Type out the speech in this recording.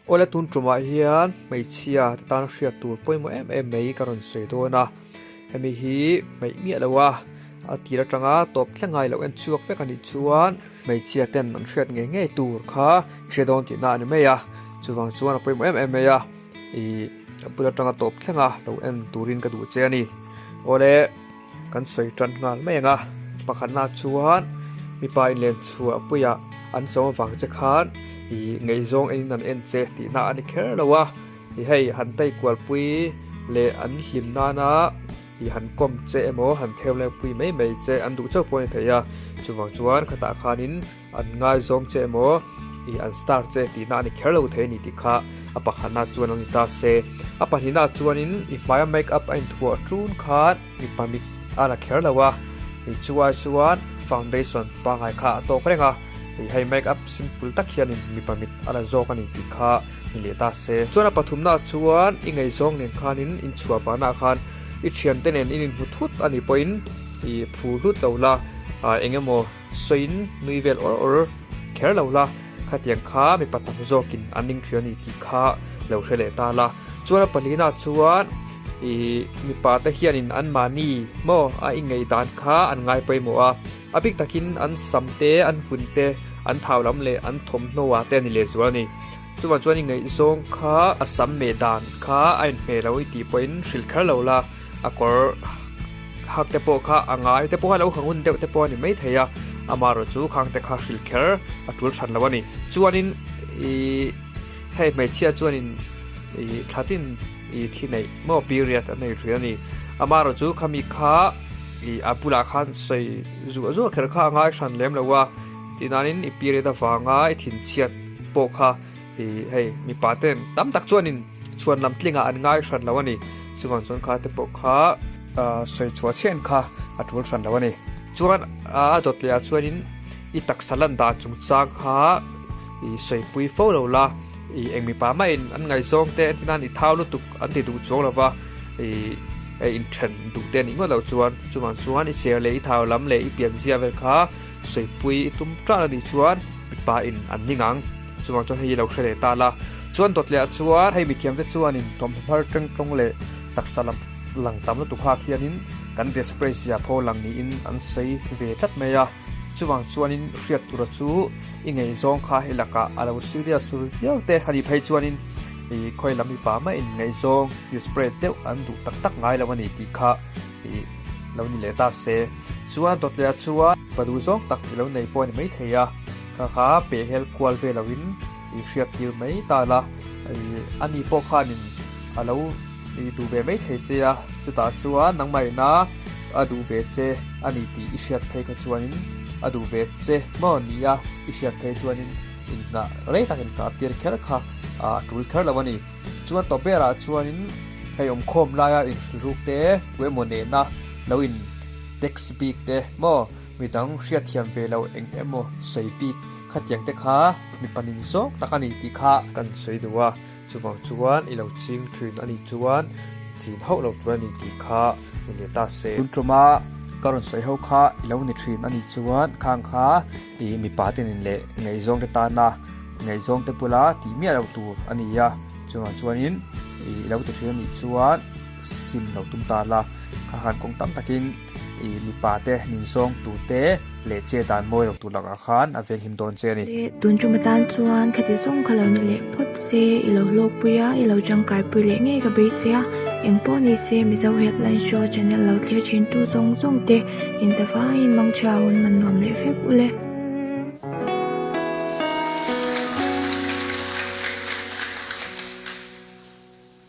Awle tun tumah hian hmeichhia te tan hriat tur pawimawh em em mai ka rawn sawi dawn a, hemi hi hmeih miah lo a, a tir atanga tawp thleng ngai loh en chhuak vek a nih chuan hmeichhia ten an hriat ngei ngei tur kha i hre dawn tihna a ni mai a, chuvang chuan a pawimawh em em mai a, ih a bul atanga tawp thlenga lo en turin ka duh che a ni. Awle. Kan sawi tan nghal mai ang a, pakhatna chuan mipa inlen chhuah puiah an chawm avang che khan ih ngaihzawng enin an en che tihna a ni kher lo a, ih hei han tai kualpui leh an hlim nana ih han kawm che emaw han theu leng pui mai mai che an duh chauh pawh a ni thei a, chuvang chuan khatah khanin An ngaizawng che emaw ih an star che tihna a ni kher lo thei a ni tih kha a pakhatna chuan a ni ta se. A pahnihna chuanin i hmaia make up a inthuah ṭun khan mipa mit a la kher lo a, ih chu ai chuan foundation pangngai kha a tawk reng a, ih hei make up simple tak hianin mipa mit a la zawk a ni tih kha ni leh ta se. Chuan a pathumna chuan i ngaihzawng nen khanin inchhuah vahna khan i thiante nen in inhmu thut a nih pawhin ih phur hlut lo la, eng emaw Sawiin nui vel awr awr kher lo la, khatiang kha mipa tam zawkin an ning ṭhian a ni tih kha lo hre leh ta la. Chuan a pahlihna chuan ih mipa te hianin anmahni maw a inngei dan kha an ngai pawimawh a, a bik takin an sam te, an vun te, an thau lam leh an thawmhnaw ah te a ni lehzual a ni. Chuvang chuan i ngaihzawng kha a sam meh dan kha a inhmeh lo i tih pawhin hrilh kher lo la, a kawr Hak te pawh kha a ngai te pawh kha lo hang hun deuh te pawh a ni maithei a, amaherawh chu khang te kha hrilh kher a tul hran lo a ni. Chuanin ih hei hmeichhia chuanin ih thlatin ih thi neih maw period a nei thin a ni. Amaherawh chu khami kha ih a bulah khan sawi zuah zuah kher kha a ngai hran lem lo a, tihnanin i period avanga i thinchhiat pawh kha ih hei mipa ten tam tak chuanin chhuan lam tlingah an ngai hran lo a ni. Chuvang chuan kha te pawh kha sawi chhuah chiah kha a tul hran lo a ni. Chuan a dawt leh ah chuanin i taksa lan dan chungchang kha i sawipui fo lo la, i eng mipa mahin an ngaihzawng te an ti nan i thau lutuk an ti duh chuang lo va, i hei inthen duh te a nih ngawt loh chuan chuvang chuan i cher leh i thau lam leh i pianzia vel kha sawipui i tum ṭan a nih chuan mipa in an ning ang. Chuvang chuan hei i lo hre leh ta la. Chuan dawt leh ah chuan hei mithiam te chuanin thawmhnaw hmar teng tawng leh taksa lam lang tam lutuk hak hianin kan desperate zia pho lang niin an sawi ve tlat mai a. Chuvang chuanin hriat tura chu i ngaihzawng kha hei lakah a lo serious ru viau te a nih phei chuanin i khawi lam mipa maiin ngaihzawng desperate deuh an duh tak tak ngai lo a ni tih kha i lo ni leh ta se. Chuan dawt leh ah chuan pa duhzawng tak i lo nei pawh a ni maithei a. Kha kha peh hel kual ve loin i hriat tir mai ta la, i ani pawh khanin a lo i duh ve mai thei che a, chutah chuan nangmah ina a duh ve che a ni tih i hriat phei kha chuanin a duh ve che maw ni a i hriat phei chuanin inngah rei tak inngah tir kher kha a tul kher lo a ni. Chuan tawp berah chuanin hei awmkhawm laia inhrilhruk te tu emaw nena lo in text bik te maw Midang hriatthiam ve lo eng emaw sawi bik khatiang te kha mipa nin zawk tak a ni tih kha kan sawi duh a, chuvang chuan i lo ching thin a nih chuan i chin hauh lo tur a ni tih kha ni leh ta se. Tun tuma ka rawn sawi ho kha i lo ni thin a nih chuan khang kha i mipa te nen leh ngaihzawng te tana ngaihzawng te bula tih miah lo tur a ni a, chuvang chuanin i lo ti thin a nih chuan sim lo tum ta la, kha khan kawng tam takin. I mipa te min zawng tu te leh che dan mawi lo tur lakah khan a venghim dawn che a ni. Leh tun tum atan chuan khati zawng kha lo ni leh phawt se, i lo hlawkpui a, i lo tangkaipui leh ngei ka beisei a, engpawh ni se Mizo Headline Show channel lo thlir thin tu zawng zawng te inzavaiin mangchhia hun man nuam leh vek u le.